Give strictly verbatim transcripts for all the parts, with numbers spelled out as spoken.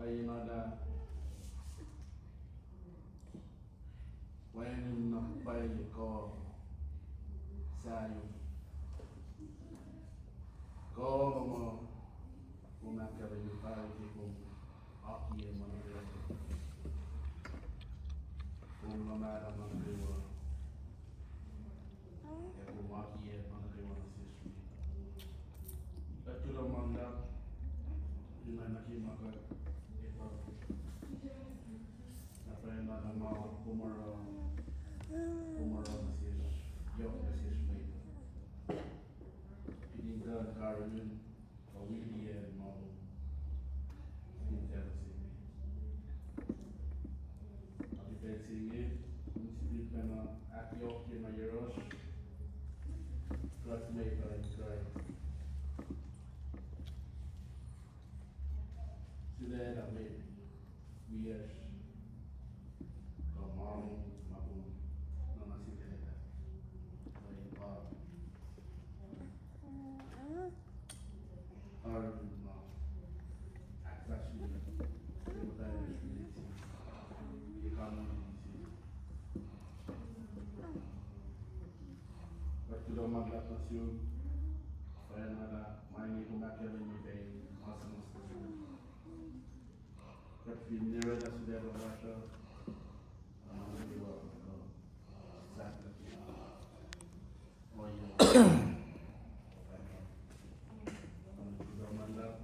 Pwacye na lah wacngihn na pwacye kuh sahyuck. Kuh ma ma kom ahkkahlwemye pwacye ke kom akiyac ma nuh kwewa. Kom luhmahlah ma nuh kwewa. Ac kom akiyac ma nuh kwewa nuh sesr met. Kuht kuloh ma luhlahp, in na nuh ke ma kuht etuh. Na pwacye na ma kom oruh, kom oruh nuh sesr, yohk nuh sesr met. Kihtin kuht karihngihn, kuh wi liyacacng ma kom fin facluh se inge. Ac ke pacl se inge, kom sifilpacna ahkyohkye ma yohrohsr, kuht mwet uh in kuh in sulaclah mwet wiyacsr, kuh ma, ma kom nuhna sulaclah, kuh in pa arulacna ahkfahsrye ke muhtwacn se, ke community se. Kuht kuloh ma luhlahp nuh sum, pwacye na lah ma inge kom ahkkahlwemye pac ma suhmuhslah. Kuht fin oraclah sulaclah lasr uh, ma nuh kwewa, uh, sahflah. Ohiyac. Kuloh ma luhlahp,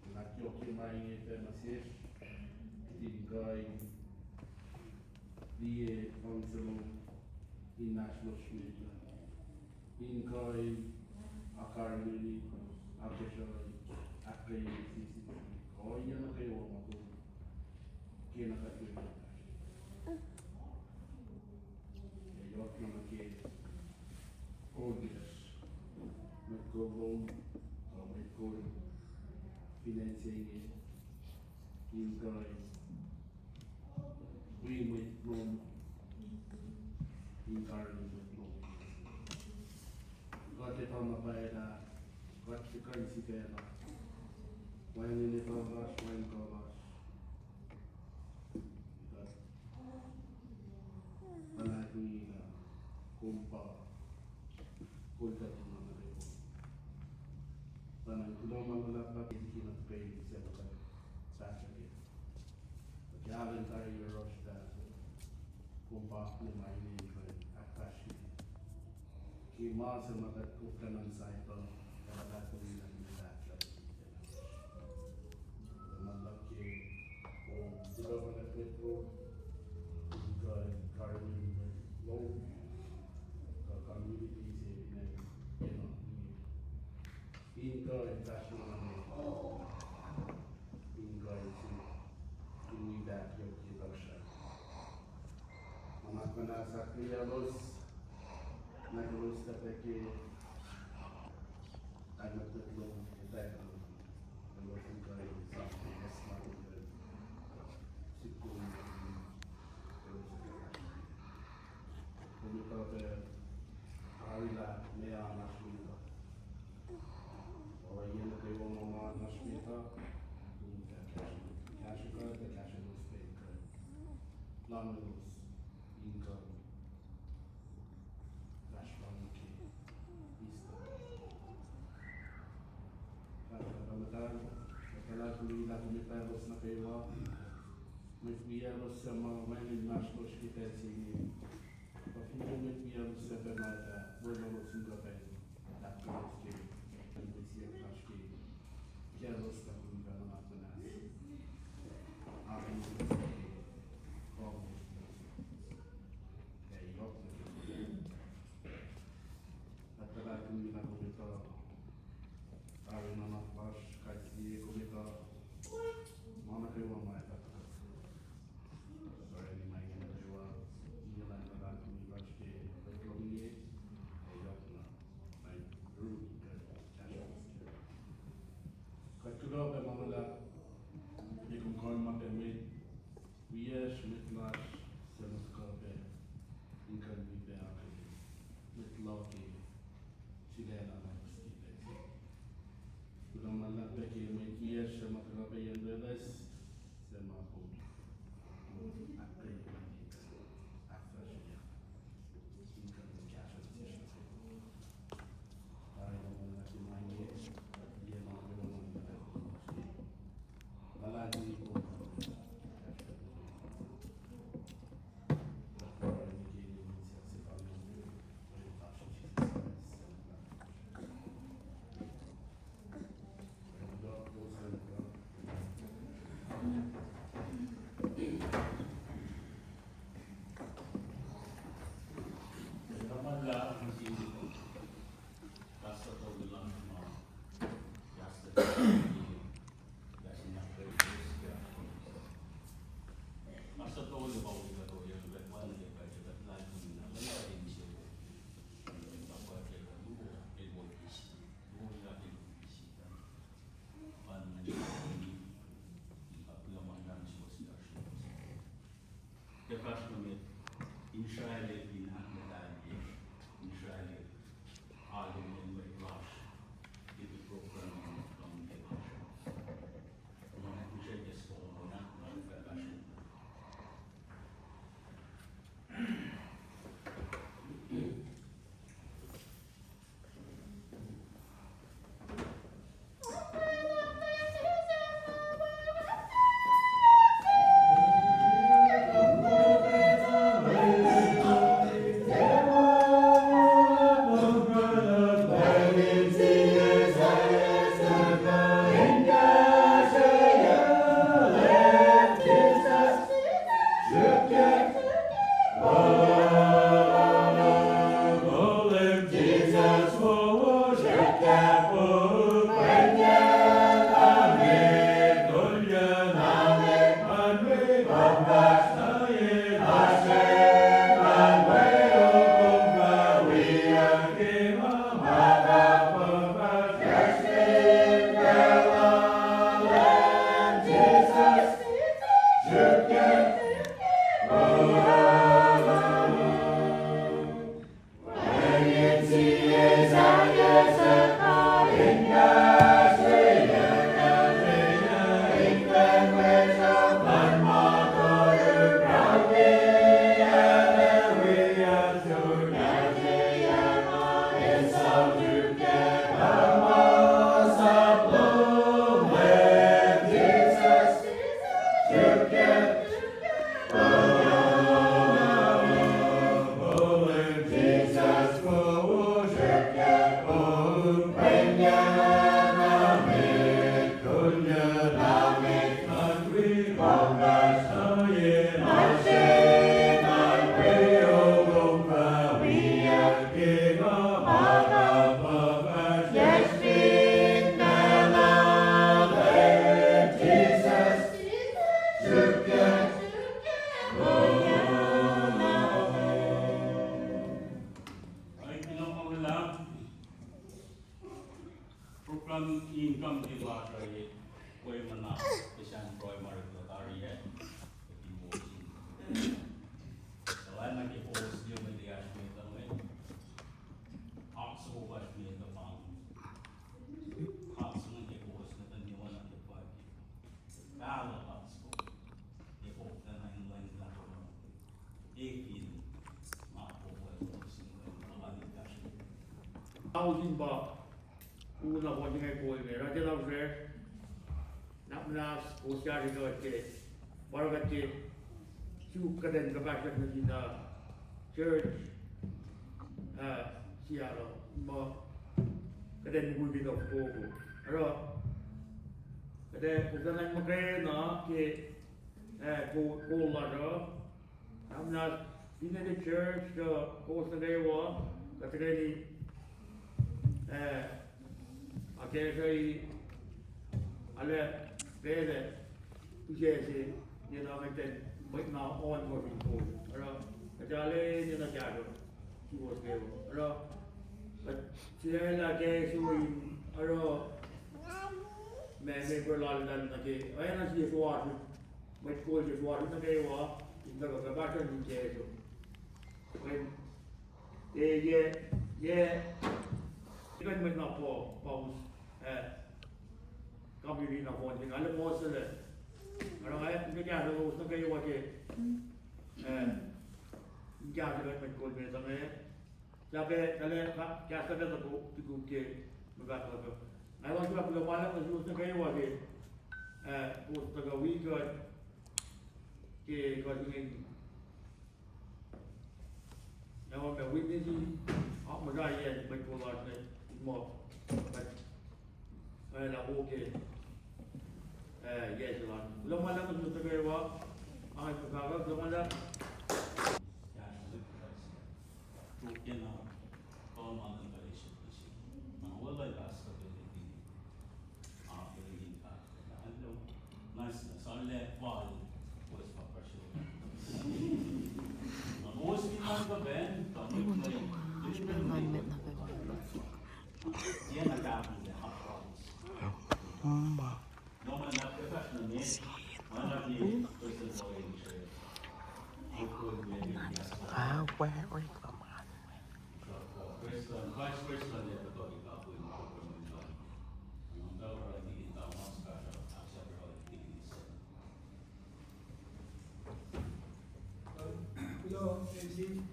in ahkyohkye ma inge pac nuh sesr, kihtin kuh in liye luhngse lom inmahsrlosr met uh, in kuh in akarihngihni, akacsruhi, ahkkweye sisi, ohiyac nuh kwewa ma kom kena kuht in Ac yohk na nuh ke kol wiyacsr, mwet kol lom, uh, mwet kol fin acn se inge, in kuh in wi mwet lom, in karihngihn mwet lom. Kuht etuh na pwacye lah kuht tiac kuh in sifacna wacngihn etuh lasr, wacngihn kuh lasr. Kuht luhlahlfongi lah kom pa kol kuht in nuh kwewa. Tuh na kuloh ma luhlahp ke liki na tuhkweni se ma kuht fahsryak ke. Kahlwem tari yohrohsr lah kom pa kuloh ma inge in kuh in ahkfahsrye ke ma se ma kuht koflah nuh sahyac uh, ac luhlahlfongi lah kom fahsryak. Kuloh ma luhlahp ke kom kuloh ma luhlahp ke kom kuh in karihngihn mwet lom, kuh community se inge, kena inge. In kuh in fahsryak nuh met, in kuh in sun, in wi pac yohk ke tohkohsrahi. Nuhnak muhnahs ahkkweyaclos, nuh selos tuh pac ke kain mwet lom, etwacack lom, elos in kuh in sang ke eslah in sukun, elos in kuh in Kom etuh pac, arulacna meoa lasr met uh. Oruh yen nuh kwewa ma ma lasr met uh, kom fah kahsruh, kahsruh kuht, ac kahsrwelos pac in kuh in lalos in kuh in fahsr pac nuh ke Easter. Pahpah muhtahl, kuht luhlahlfongi lah kom etuh elos nuh kwewa. Mwet wiyaclos suc ma wacngihn inmahsrlosr ke pacl se inge. Kuh fin mwet wiyaclos suc pac ma etuh, weluhlos in kuh pac in ahkkahlwemye ke, in pihsiyuck lasr ke, kaclos tuh kom fah nuhnak muhnahs. Amen. Ac yohk nuh ke Kuht luhlahlfongi lah kom etuh tari nuhnak lasr, kais sie kom etuh ma nuh kwewa ma etuh. Kuht orani ma inge nuh kwewa, inge lah luhlahlfongi lasr ke mwet lom inge, ac yohk Program in committee lasr uh, pwe mena, ke sahn pruhe ma orek tari ah, ke pin wo sin. Elan nuh ke kowos liye mwe tiac oasr met uh, oasr oasr met uh pa. Oasr nuh ke kowos nuh ke niwa nuh ke pwacye. Pahluh oasr. Ke kowos nuh ke niwa nuh ke pwacye. Ekin ma kowos nuh sin pwacye. Aosin pa, una pwacye nge kol me, rate na usre. Nahk muhnahs, kowos kahsre kuht ke, pa oruh kuht ke, suk kuht in kuhpahsryuck nuh sin, uh, church, uh, Seattle, ma, kuht in mukul ke tohkohsrah. Oruh, kuht in, kuht in muhkwena ke, uh, ko-, kol lasr uh, Nahk muhnahs, finne ke church, uh, kowos nuh kwewa, kuht tuhkweni, uh, akacsruhi, arlac pacl uh, use se, you know, kuht in mwet na on kowos in kol. Oruh, kuht arlac, you know, kahsruh, kowos nuh kwewa. Oruh, kuht siyuck lah ke sum, oruh, ma, member lal, lal nuh ke, oacna sie suwohs, mwet kol se suwohs nuh kwewa, in tuhkuh kuhpahsryuck nuh ke so. Mweyen, e, ye, ye, kuh in mwet na po, pa us, eh, company na po, in arlac po sel. Oruh nga, in kahsruh kowos nuh kwewa ke, eh, in kahsruh kuht mwet kol met uh, eh, Sahp, tahl, kahs lal Pahpah Tuku ke, ma Pahpah Tuku. Nga luhngse kuloh ma luhlahp nuh suwos nuh kwewa ke, eh, kowos tuhkuh wi kuht ke kuht ingacn. Nga luhngse witness-i, ah, muhsahi mwet kol lasr inge, in muh, kuht, eh, lah wo ke, eh, yac se lasr. Kuloh ma luhlahp nuh suwos nuh kwewa, ah, kuloh ma luhlahp. Umbah. Sin. Awe, wait, come on. Kuloh, Elsie.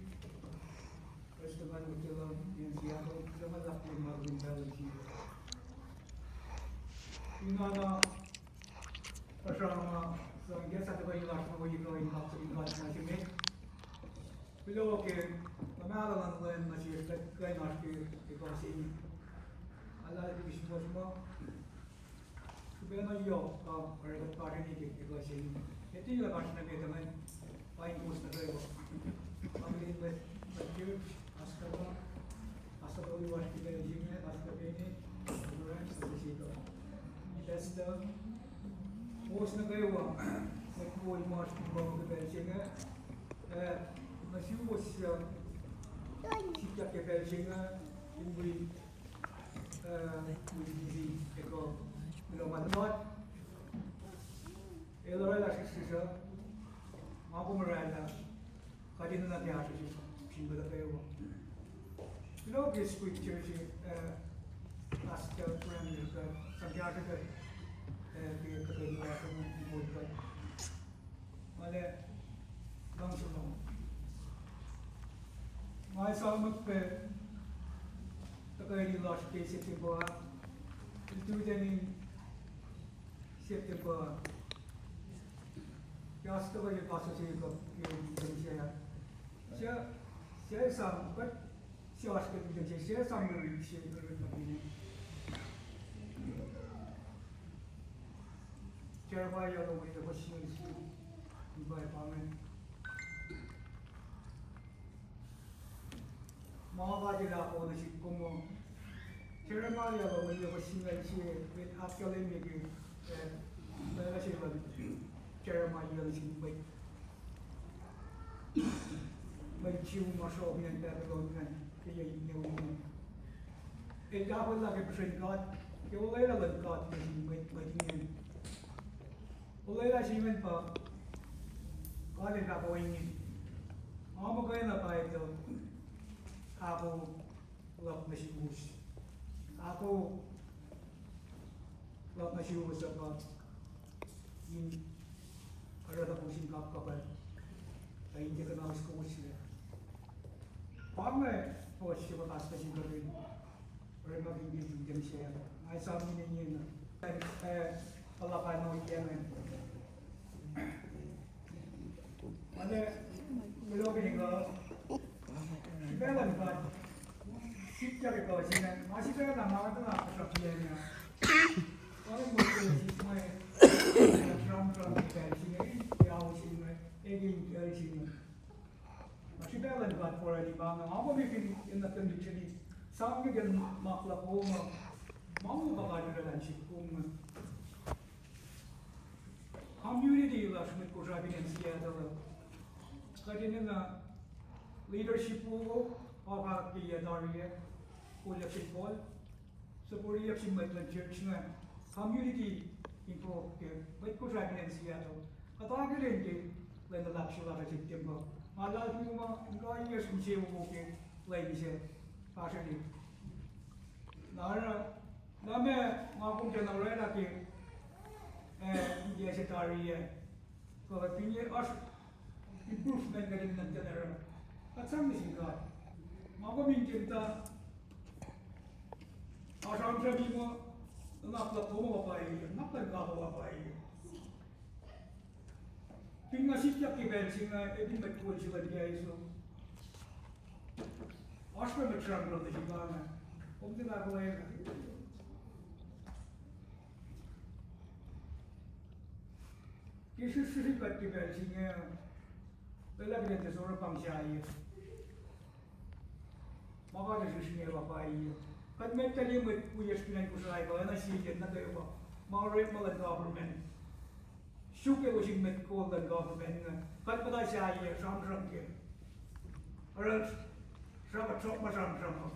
First of all, kuloh, Elsie, kuloh ma luhlahp ke ma kuh in pacl se. Ina na, puhsra ma, so, I guess, atuh kuh in lasr ma wi kuh in kaksak in lasr ma se met. Kuloh ke, ma ma luhn Leum nuh sesr kuht kuh in oasr ke, ke kuh se inge. Alu ke Christmas ma. Srihpac na yohk, uh, oruh kuht pahsrweni ke, ke kuh se inge. Etuh lah kuht nuh ke tuh ngan, paing kowos nuh kwewa. Family, mwet, mwet church, pastor, pastor, wi lasr ke pacl se inge, pastor Benny, Reverend, pastor Sito. Pastor, kowos nuh kwewa, mwet kol ma oasr ke pacl se inge. Eh, nuh suwos, uh, sikyak ke pacl se inge, in wi Eh, wi, wi, ekuh, kuloh ma luhlahp. El oraclah srihsrihsr uh, ma kom oraclah, kuht in nuhnak kahsruh sin mwet nuh kwewa. Kuloh ke scripture se, eh, Pastor Graham el kuh, sang kahsruh kuht, eh, ke kuht in kahsruh in kuht. Male, luhngse lom. Nga esamwack pac, Kuh in lasr ke September, lututacng in September. Ke oasr tuhkuh ke pastor se kuh ke lututacng se ah. Se, se sang, kuht se oasr ke lututacng se, se sang me rit se, rit nuh ke Jeremiah longoul yac fuhs singucul sie, in pa, pa inge. Ma God El ahko nuh sihk kom uh. Jeremiah longoul yac fuhs singucul sie, el ahkkahlwemye ke, eh, lwelah se luhn Jeremiah nuh sin mwet, mwet Jew ma sruok nuh Babylon ingacn ke yac itngucul. El ahkolah ke pihsren God, ke olwelah luhn God nuh sin mwet, mwet ingacn. Olwelah se ingacn pa God El fahk ohinge: Nga muhkwena pa etuh ahko luhk nuh suwos. Ahko luhk nuh suwos uh pa in oruh na kowos in kapkapwack, ac in tiac kuhnaus kowos lac. Pa inge fuhs se pa kahs nuh sin kuht in orekmakihn ke lututacng se. Nga esam ingena, eh, puhla pano ingena. Mane, kuloh ke ekuh, srihpac luhn God sikyak ke kuh se inge, ma srihpac na ma kuht na kuhsrapiyacna. Oruh motko sisme, sramsram ke pacl se inge, ke ao se inge, ekin pacl se inge. Na srihpac luhn God forani ma inge, nga kom fin enenuh in literally sang ke maklah kom uh, ma inge pa God El oraclah nuh sihk kom inge. Community lasr mwet Kosrae fin acn Seattle uh, kuht enenuh leadership wo, pa fahk ke yac tari ah, kolyuck sin Paul, suhpweyuck sin mwet luhn church inge, community involved ke mwet Kosrae fin acn Seattle. Kuht akihlen ke lwen luhlahp se lasr September. Nga luhlahlfongi muh in kuhiyacsr insewowo ke lwen se fahsrwelihk. Na oruh, na ma nga kom tiacna orwaclah ke, eh, yac se tari ah, kuh finne oasr improvement kuht in nuhn tiacna oruh, kuht sang nuh sin God. Ma kom in tiac muhta asramsrami muh, nuhnak luhk kom uh pwacye, nuhnak luhn God uh pwacye. Fin nga sikyak ke pacl se inge, ac fin mwet kol se luhn pacl se, oasr pac mwet sramsram nuh sin ma inge, kom tiacna ahkolah. Ke srihsrihk kuht ke pacl se inge, lwelah kuht in tiac oruh pahng sahyac. Ma kuht ac srihsrnge pa pwacye. Kuht met tuh liye mwet wiyacsr fin acn Kosrae kuh acn Australia nuh kwewa, ma orekma luhn government, suk elos in mwet kol luhn government inge, kuht muhta sahyac sramsram ke, oruh srapsrap ma sramsram uh.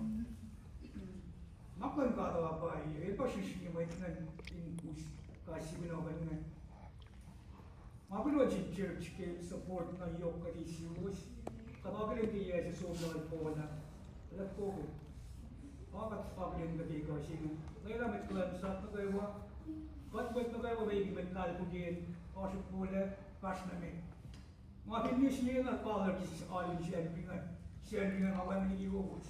Nuhnak luhn God uh pwacye, el pa srihsrnge mwet ingacn in us, kuh sifacna ingacn. Nga kuloh nuh sin church ke support na yohk kuht eis suwos. Kuht akihlen ke yac se som lal Paul ah, lal Paul, pa kuht akihlen nuh ke ekuh se inge, lwelah mwet kuhlwacnsap nuh kwewa, kuht mwet nuh kwewa, mweyen mwet lahlfon, oasr Paul ah, fahsr nuh met. Nga finne sie na Paul ah ke sis alu in Sacnri inge, Sacnri inge nga wacngihn liki kowos.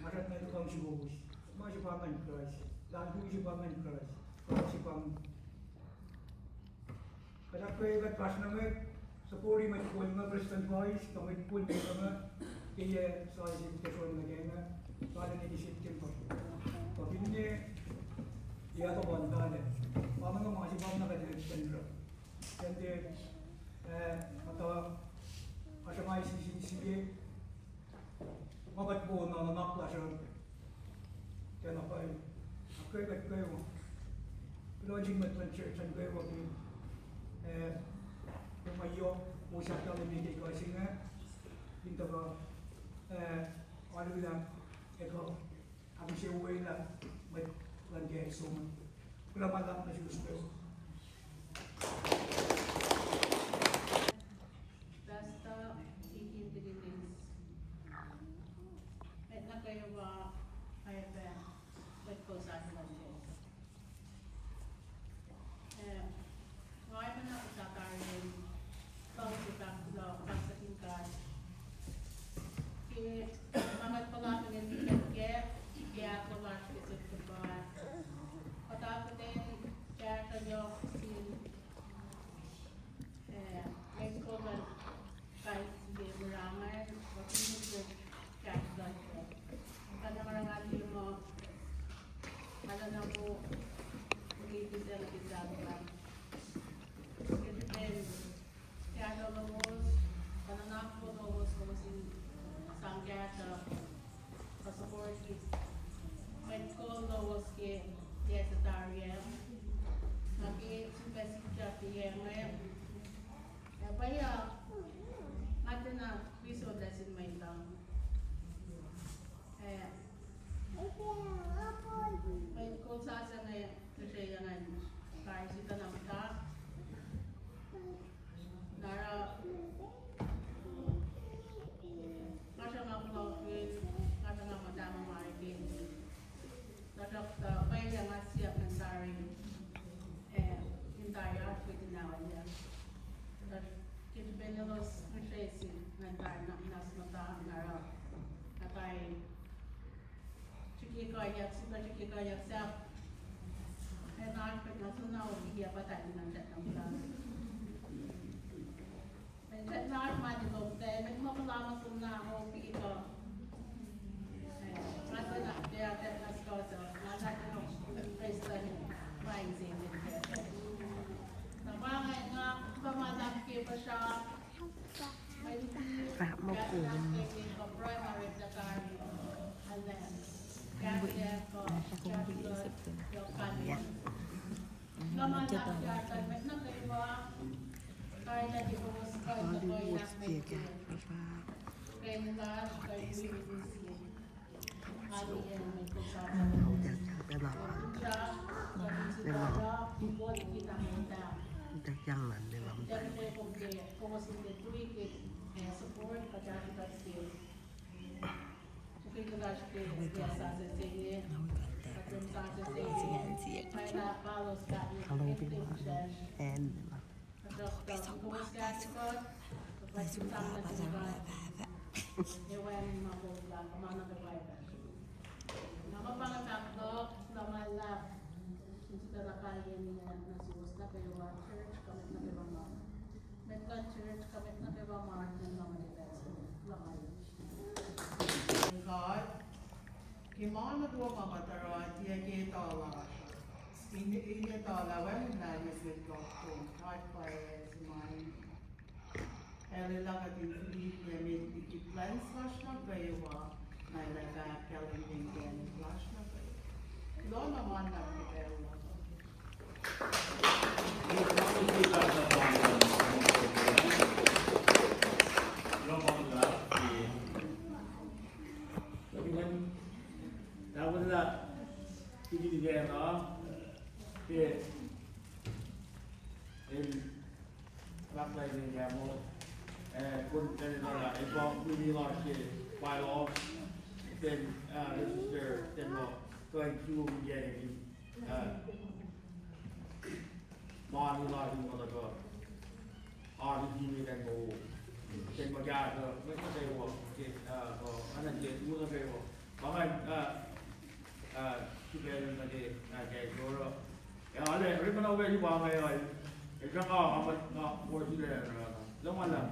Nga srackna luhngse kowos. Ma se pa ngan Kraist, lahlfon se pa ngan Kraist, kuh se pa ngan Kuht ahkkweye kuht fahsr nuh met, support-i mwet kol inge, Prestuhn Vice, kuh mwet kol inge, ke yac sasuc ke sron nuh ke inge, kalweni ke September. Kuh finne yac tohpan tala, pa inge ma se pa na kuht in extend-i. Extend-i, eh, muhta, asr ma isi sin sie, ma kuht wo na nuhnak lasr uh, tiacna pwacye. Ahkkweye kuht kwewa. Kuloh nuh sin mwet luhn church an kwewa ke, eh, ke ma yohk, kowos ahkkahlwemye ke ekuh se inge, in tuhkuh, eh, alu lah ekuh, ahkinsewowoye lah mwet luhn kais som. Kuloh ma luhlahp nuh suwos kwewa. Pastor, deacon, deaconess, mwet nuh kwewa, ac pac mwet kol sasuc luhn church. Eh, nga enenuh in kuh in tari in kuh in fahk kuloh, fahk sin God ke ma kuht puhlakihn in kuht kac, Sel ke sahflah. Ke srihpen kahsruh lowos, kuh nuhnak lowos, lowos in sang kahsruh, kuh support mwet kol lowos ke yac se tari ah. Na ke srihpac sikyak ke yac inge, ac pwacye, nga tiacna wi sotasin mwet uh. Eh, mwet kol sasuc inge, ngihsre ingacn, tari se tuh na muhta. Na oruh, nga sruhnga kuloh ke, nga sruhnga muhta ma mari ke. Tuhsruhktuh pwacye nga siyuck in tari, eh, in tari oasr ke tinawelia. Tuhsruhk ke srihpen elos ngihsre sin ngan tari na, na muhta, na oruh, na tari srihke kuhiyuck, srihke kuhiyuck sahp. Ac na oasr pacna sunohkiyac pa tari na sahp na muhta. Mwet na oasr mani lom tac, mwet ma puhla ma kom na opi kuh. Eh, nga tuh na pia pia na skoto, nga na kuno prestuhn ma inse. Na pa nga, nga pa ma na ke puhsra. Fahk muh kom. Wait, kom be September. Yeah. Hollywood ke kahsruh pa. Mwet luhn church, kuh mwet nuh kwewa ma, mwet luhn church, kuh mwet nuh kwewa ma, mwet nuh kwewa ma, God, ke ma nuh kwewa ma kuht oruh, tiac ke etuh lasr uh. In, in etuh lah wacngihn lahlmwetmwet luhk kom, God pwacye se ma in. Ac lwelah kuht in fihliyac met liki plans lasr nuh kwewa, na lah fahk kahlwem ke inkacnek lasr nuh kwewa. Kuloh na ma na ke pacl lasr uh. Fahk lah in kamo, eh, kom pacl in oruh, eh, pa mini lasr ke bylaws, then, uh, register, then, uh, kuh in suk inkacnek in, uh, mani lasr in muhta kuh, oasr in tiac kamo, then muhkahsruh, mwet nuh kwewa, ke, uh, kuh, ana ke, u nuh kwewa. Pa ingacn, uh, uh, srihpac nuh ke, uh, ke oruh. Ac arlac, orekma na upac pa inge, uh, el sruhnga, uh, ma, uh, force lac, uh, luhman lah.